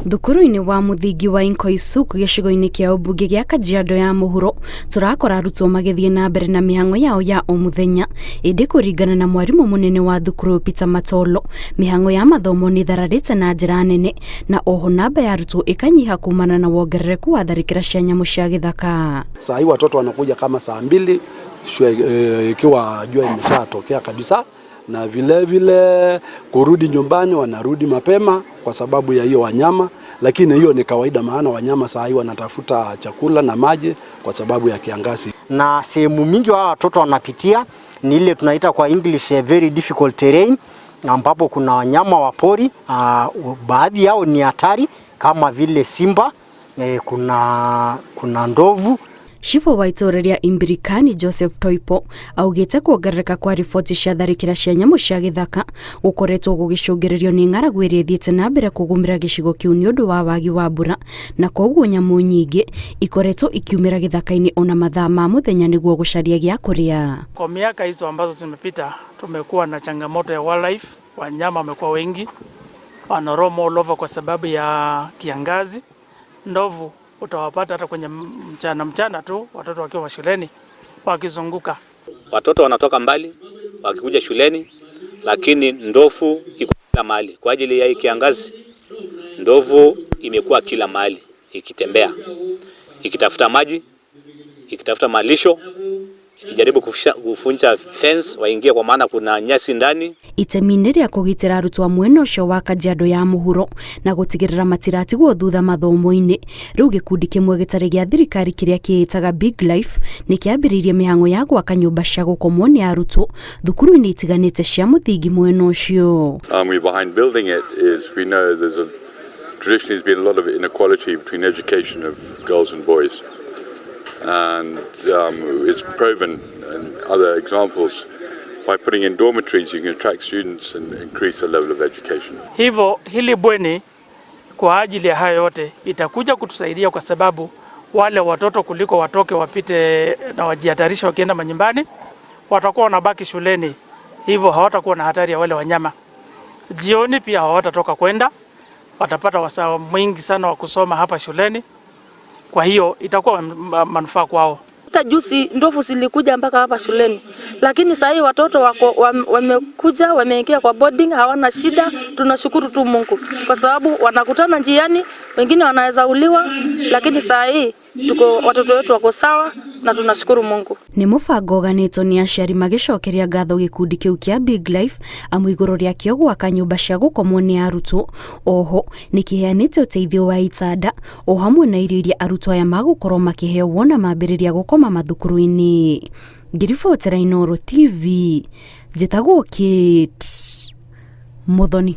Thukuru-inĩ wa mũthingi wa Inkoisuk gĩcigo-inĩ kĩa ũmbunge gĩa Kajiado ya mũhuro, tũrakora arutwo magĩthiĩ na mbere na mĩhang'o yao ya o mũthenya. Ĩndĩ kũringana na mwarimũ mũnene wa thukuru Peter Matolo, mĩhang'o ya mathomo nĩ ĩthararĩte na njĩra nene, na oho namba ya arutwo ĩkanyiha kumana na wongerereku wa tharĩkĩra cia nyamũ cia gĩthaka. Saa hii watoto wanakuja kama saa 2 ikiwa jua imeshatokea kabisa, na vile vile kurudi nyumbani wanarudi mapema kwa sababu ya hiyo wanyama, lakini hiyo ni kawaida, maana wanyama saa hii wanatafuta chakula na maji kwa sababu ya kiangazi. Na sehemu mingi wa watoto wanapitia ni ile tunaita kwa English very difficult terrain, ambapo kuna wanyama wa pori, baadhi yao ni hatari kama vile simba, kuna ndovu. Cibũ wa itũũra rĩa Imbirikani Joseph Toipo augĩte kuongerereka kwa riboti cia tharĩkĩra cia nyamũ cia gĩthaka gũkoretwo gũgĩcũngĩrĩrio nĩ ng'aragu ĩrĩa ĩthiĩte na mbere kũgũmĩra gĩcigo kĩu nĩ ũndũ wa wagi wa mbura, na koguo nyamũ nyingĩ ikoretwo ikiumĩra gĩthaka-inĩ ona mathaa ma mũthenya nĩguo gũcaria gĩa kũrĩa. Kwa miaka hizo ambazo zimepita, tumekuwa na changamoto ya wildlife, wanyama wamekuwa wengi, wanaroam all over kwa sababu ya kiangazi. Ndovu utawapata hata kwenye mchana mchana tu, watoto wakiwa mashuleni wakizunguka. Watoto wanatoka mbali wakikuja shuleni, lakini ndovu iko kila mahali kwa ajili ya hii kiangazi. Ndovu imekuwa kila mahali ikitembea, ikitafuta maji, ikitafuta malisho, ikijaribu kuvunja fence waingie, kwa maana kuna nyasi ndani. Itemi-inĩ rĩa kũgitĩra arutwo a mwena ũcio wa Kajiado ya mũhuro na gũtigĩrĩra matiratigwo thutha mathomo-inĩ, rĩu gĩkundi kĩmwe gĩtarĩ gĩa thirikari kĩrĩa kĩĩtaga Big Life nĩ kĩambĩrĩirie mĩhang'o ya gwaka nyũmba cia gũkomwo nĩ arutwo thukuru-inĩ itiganĩte cia mũthingi mwena ũcio. We behind building it is we know there's a traditionally there's been a lot of inequality between education of girls and boys, and it's proven in other examples by putting in dormitories you can attract students and increase the level of education. Hivyo hili bweni kwa ajili ya hayo yote itakuja kutusaidia kwa sababu wale watoto kuliko watoke wapite na wajihatarisha wakienda manyumbani, watakuwa wanabaki shuleni, hivyo hawatakuwa na hatari ya wale wanyama. Jioni pia hawatatoka kwenda, watapata wasaa mwingi sana wa kusoma hapa shuleni. Kwa hiyo itakuwa manufaa kwao. Hata juzi ndovu zilikuja mpaka hapa shuleni, lakini sasa hii watoto wako wamekuja wameingia kwa boarding, hawana shida. Tunashukuru tu Mungu kwa sababu wanakutana njiani, wengine wanaweza uliwa, lakini saa hii tuko watoto wetu wako sawa na tunashukuru Mungu. Nĩ mũbango ũganĩtwo nĩ aciari magĩcokeria ngatho gĩkundi kĩu kĩa Big Life amu igũrũ rĩakĩo gwaka nyũmba cia gũkomwo nĩ arutwo, oho nĩ kĩheanĩte ũteithio wa itanda o hamwe na irio iria arutwo aya magũkorwo makĩheo wona mambĩrĩria gũkoma mathukuru-inĩ. Ngĩribotera Inooro TV, njĩtagwo Kate Muthoni.